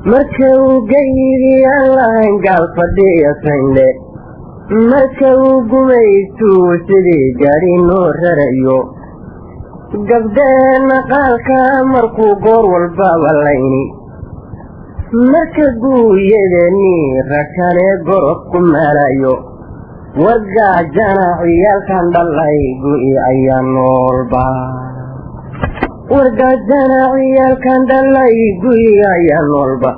Marka uu gayigii aan lahayn gaal fadhiya saynle, marka uu gumaystuu sidii gaadhi noo rarayo, gabdheenna qaalka markuu goor walbaba layni, marka guuyadeennii rakale gorob ku maalayo, wargaajana ciyaalkan dhalay gu'i ayaa noolba, wargaajana ciyaalkan dhalay gu'i ayaa noolba.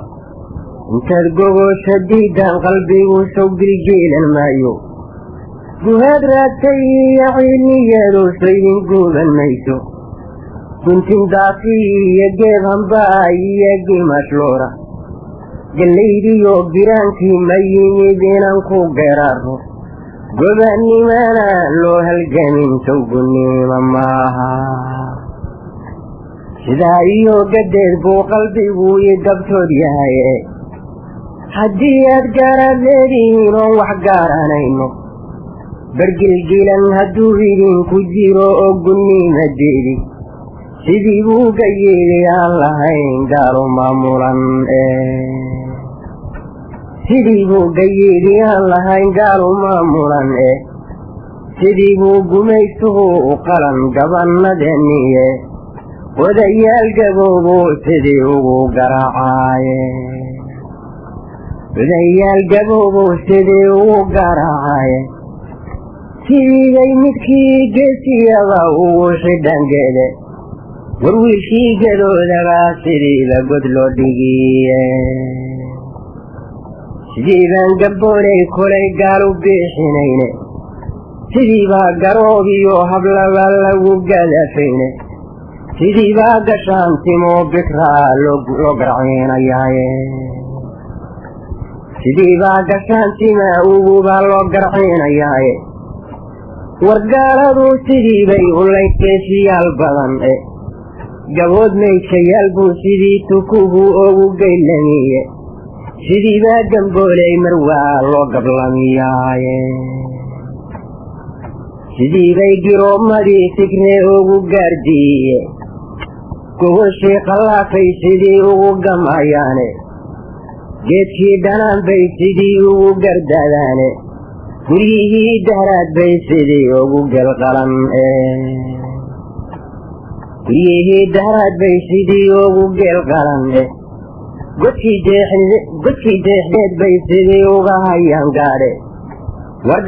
Intaad gogosha diidaan qalbigu sow gilgiilan maayo, guhaad raagtay iyo ciilniyadu soydin guuban mayso, guntin daafi iyo geeb hambaa iyo gimash loora, gallaydiyo giraankii ma yimid inaan ku geeraaro, gobaannimana loo halgamin sawgunima maaha. Sidaa iyo gadeed buu qalbigu i gabtood yahay, haddii aad gaaraad leedihiin oon wax gaaranayno, bargilgilan hadduu idinku jiro oo gunnima deedi, sidii buu gayeeli aan lahayn gaalo maamulan, sidii buu gayeeli aan lahayn gaalo maamulan e, sidii buu gumaystuhu u qalan gabannadeeniye, odayaal gaboobo sidii ugu garaacaaye, odayaal gaboobo sidii ugu garaacaye, sidiibay midkii geesiyaba ugu xidhangeede, war wiilkii gadoodaba sidiiba god loo dhigiye, sidiibaan gambooley kolay gaalu biixinayne, sidiibaa garoob iyo hablaba lagu gadafayne, sidiibaa gashaantimo bikraa loo garciinayaaye, sidiibaa gashaantima ugubaa loo garciinayaaye, wargaaladu sidiibay u layngeesiyaal badan e, gabood maydkayaal buu sidii tukuhu ugu geylamiye, sidiibaa gambooley marwaa loo gablamiyaaye, sidiibay giroomadii sigree ugu gaardiiye, gogoshii qallaafay sidii ugu gamayaane, geedkii dhanaan bay sidii ugu gardaadaane, guryihii dahraad bay sidii ugu gelqalan e, guryihii dahraad bay sidii ugu geelqalan e, godkii jeexdeed bay sidii uga hayaan gaadhe, war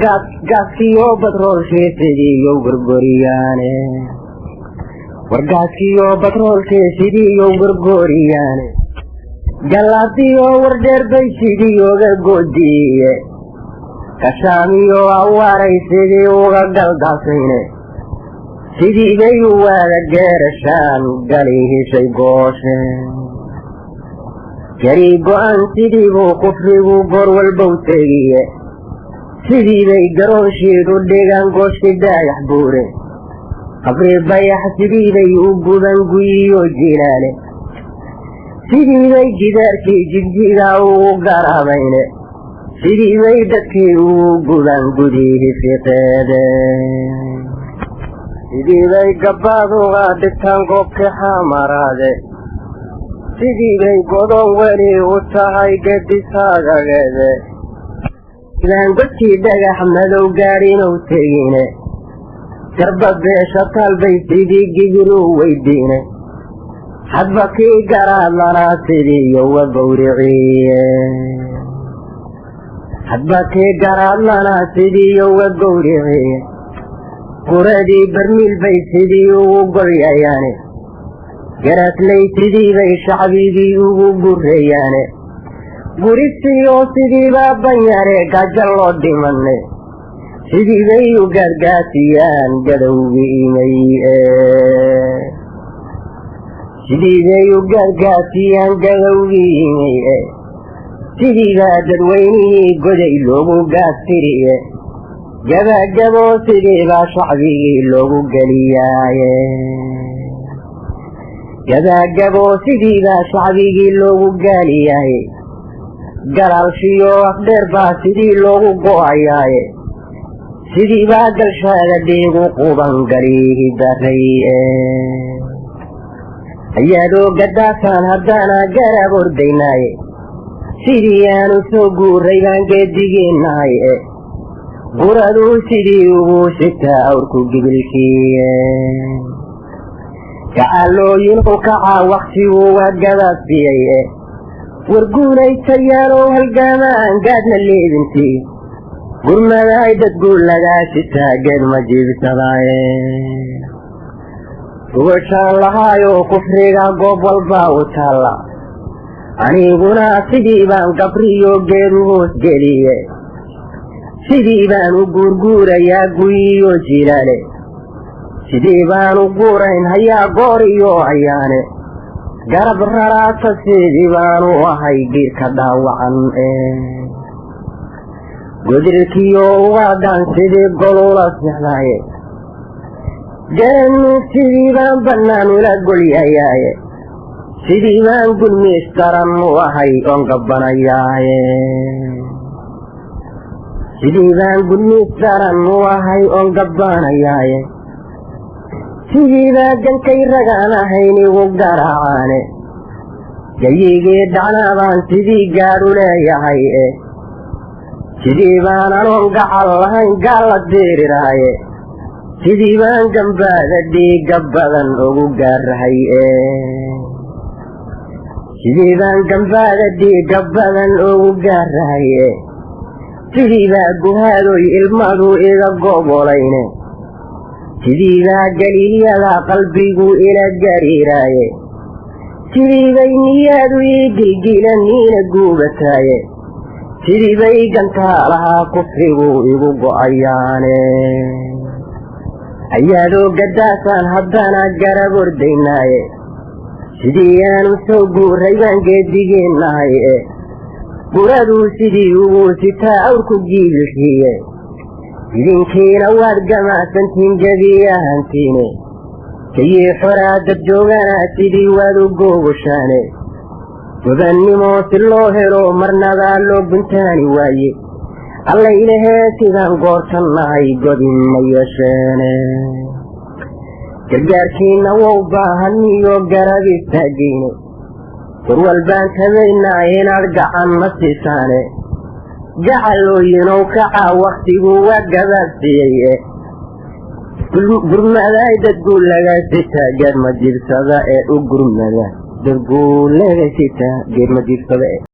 gaaskiyo batroolkii sidii yow gorgoriyaane, war gaaskiyo batroolkii sidii yow gorgoriyaane, gallaadiyo wardheer bay sidii uga goodiiye, kashaamiyo awaaray sidii uga galdaasayne, sidii bay u waada geerashaan gali heshay gooshe, garii go-an sidii buu kufrigu goor walbow tegiye, sidii bay garoonshiid u dhigaan gooshki daayax buure, qabri bayax sidii bay u guban guyiyo jilaale, sidii bay gidaarkii jigjiga ugu garaabayne, sidii bay dadkii ugu guban gudihii fiqeede, sidii bay gabbaad uga dhigtaan goobkii xamaraade, sidii bay godoon weli u tahay gedisaagageede, ibaan godkii dhagax madow gaadhinow tegine, garba beesha taal bay sidii gibiru weydiine, hadba kii garaadlanaa sidii yowa gowriciye, hadba kii garaadlanaa sidii yowa gowriciye, guradii barmiil bay sidii ugu golyayaane, garaasley sidii bay shacbigii ugu gurayaane, gurisiyo sidiibaa banyare gaajo loo dhimane, sidii bay u gaadgaasiyaan gadowgii imay e, sidii bay u gaadgaasiyaan gadowgii imay e, sidiibaa dadweynihii goday loogu gaastiriye, gabagabo sidiibaa shacbigii loogu geliyaaye, gabagabo sidiibaa shacbigii loogu gaaliyaaye, galaalshiyo afdheer baa sidii loogu go'ayaaye, sidiibaa galshaada dhiigu quban galihi daray e. Ayaadoo gadaasaan haddana garab ordaynaaye, sidii aanu soo guuray baan geedigeennahay e, guraduu sidii ugu sitaa awrku gibilkiiye. Gacalooyinuu kacaa wakhtigu waa gabaabsiyey e, warguulaystayaalow halgaamaan gaadna leebintii, gurmadaay dadguu lagaa sitaa geed ma jiibsadaaye. Gogoshaan lahaayoo kufriga goob walbaa u taalla, aniguna sidii baan gabriyo geedu hoos geliye, sidii baan u guurguurayaa guyiyo jilaale, sidii baan u guurayn hayaa goor iyo ayaane, garab raraata sidii baanu ahay giirka dhaawacan e. Godirkiyo ugaadhaan sidii golula sexdaaye, garanuug sidii baan bannaan ula golyayaaye, sidii baan gulmiis daran u ahay oon gabbanayaaye, sidii baan gulmiis daran u ahay oon gabbanayaaye, sidii baa gankay ragaan ahayn igu garaacaane, gayigii dhacnaabaan sidii gaadhu leeyahay e, sidii baan anoon gacal lahayn gaal la diriraaye, sidii baan gambaada dhiigga badan ugu gaarahay e, sidii baan gambaada dhiigga badan ugu gaarahay e, sidii baa guhaadoy ilmadu iga gobolayne, sidii baa galiilyada qalbigu ila gariiraaye, sidii bay niyaadu ii gilgilan iina guubataaye, sidii bay gantaalahaa kufrigu igu go'ayaane. Ayaadoo gadaasaan haddana garab ordaynaaye, sidii aanu soo guuray baan geedigeennahay e, guraduu sidii ugu sitaa awrku giibilkiiye, idinkiina waad gamacsantiin gebiyahantiine, kayii xoraa dad joogana sidii waad u googoshaane, gobannimo si loo helo marnabaa loo guntaani waaye, allaylahee sidaan goortan nahay godin ma yeesheene. Gargaarkiinna wow baahan iyo garab istaageyne, war walbaan tabaynaa inaad gacan ma siisaane, gacalooyinow kacaa wakhtigu waa gabaabsiyey e, gurmadaay dadguu laga sitaa geed ma jiibsada ee, u gurmada dadguu laga sitaa geed ma jiibsada e.